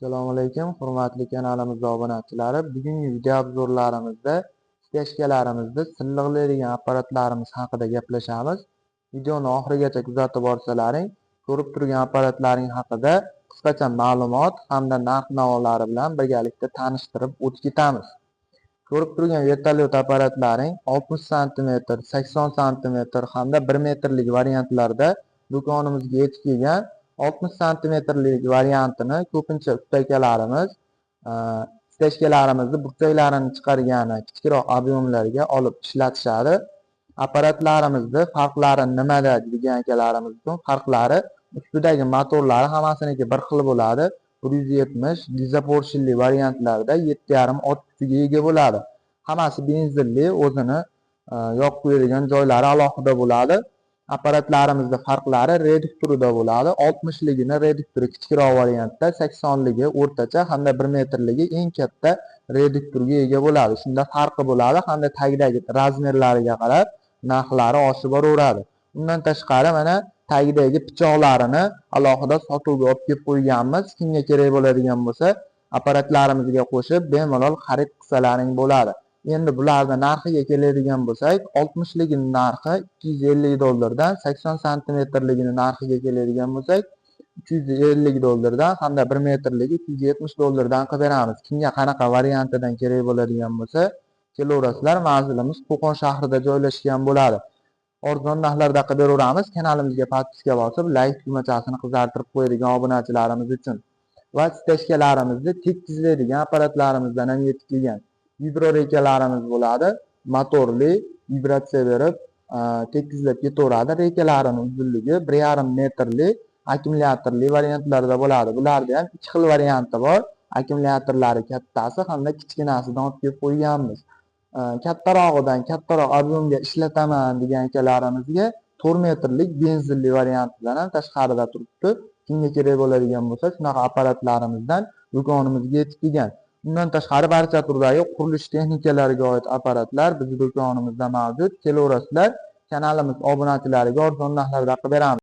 Assalomu alaykum, hurmatli kanalimiz obunachilari. Bugungi video обзор larimizda стяжка larimizni silliqlaydigan apparatlarimiz haqida gaplashamiz. Videoni oxirigacha kuzatib borsalaring, ko'rib turgan apparatlaring haqida qisqacha ma'lumot hamda narx-navolari bilan birgalikda tanishtirib o'tib ketamiz. Ko'rib turgan vertolyot apparatlaring 60 sm, 80 sm hamda 1 metrlik variantlarda do'konimizga yetib kelgan. 60 santimetrlik variantini ko'pincha usta akalarimiz стяжка larimizni burchaklarini chiqargani kichikroq объем larga olib ishlatishadi. Apparatlarimizni farqlari nimada degan akalarimiz uchun, farqlari ustidagi motorlari hammasiniki bir xil bo'ladi. 170 дизель li variantlarda 7,5 ot kuchiga ega bo'ladi. Hammasi benzinli, o'zini yoqib qo'yadigan joylari alohida bo'ladi. Apparatlarimizda farqlari reduktorida bo'ladi. 60ligini reduktori kichikroq variantda, 80ligi o'rtacha hamda 1 metrligi eng katta reduktorga ega bo'ladi. Shunda farqi bo'ladi hamda tagidagi размер lariga qarab narxlari oshib boraveradi. Undan tashqari, mana tagidagi pichoqlarini alohida sotuvga olib kelib qo'yganmiz. Kimga kerak bo'ladigan bo'lsa, apparatlarimizga qo'shib bemalol xarid qilsalaring bo'ladi. Endi bularni narxiga keladigan bo'lsak, 60ligini narxi 250 dollardan, 80 santimetrligini narxiga keladigan bo'lsak, 350 dollardan hamda 1 metrligi 370 dollardan qilib beramiz. Kimga qanaqa variantidan kerak bo'ladigan bo'lsa, kelaverasizlar. Manzilimiz Qo'qon shahrida joylashgan bo'ladi. Arzon narxlarda qilib beraveramiz. Kanalimizga подписка bosib, layk tugmachasini qizartirib qo'yadigan obunachilarimiz uchun va стяжка larimizni tekizlaydigan apparatlarimizdan ham yetib kelgan. Виброрейка larimiz bo'ladi. Motorli, vibratsiya berib, tekizlab ketaveradi. Рейка larini uzunligi 1,5 metrli akkumulyatorli variantlarda bo'ladi. Bularda ham ikki xil varianti bor. Akkumulyatorlari kattasi hamda kichkinasidan olib kelib qo'yganmiz. Kattarog'idan kattaroq объем ga ishlataman degan akalarimizga 4 metrlik benzinli variantidan ham tashqarida turibdi. Kimga kerak bo'ladigan bo'lsa, shunaqa apparatlarimizdan do'konimizga yetib kelgan. Undan tashqari, barcha turdagi qurilish texnikalariga oid apparatlar bizni do'konimizda mavjud. Kelaverasizlar, kanalimiz obunachilariga arzon narxlarda qilib beramiz.